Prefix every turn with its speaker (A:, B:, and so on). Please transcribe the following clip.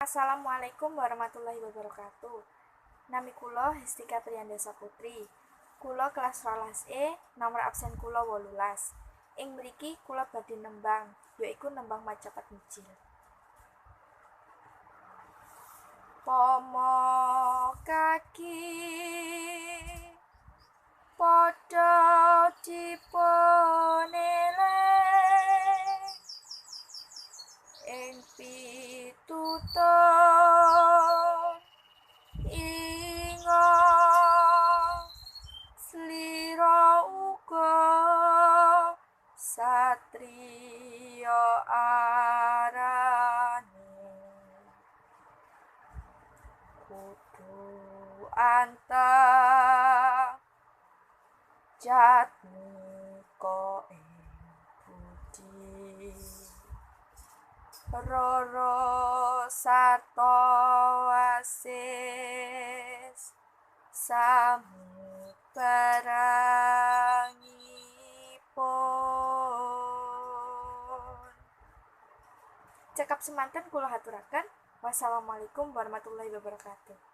A: Assalamualaikum warahmatullahi wabarakatuh. Nami kula Hestika Trianda Saputri. Kula kelas 12E, nomor absen kula 18. Ing mriki kula badhe nembang, yaiku nembang macapat mijil. Pomo kaki padha dipunele ing pitutur inga slira uga satriya arane kudu antah jatmika ing budi rara sarta wasis samubarangipun. Cekap semanten kula haturaken. Wassalamualaikum warahmatullahi wabarakatuh.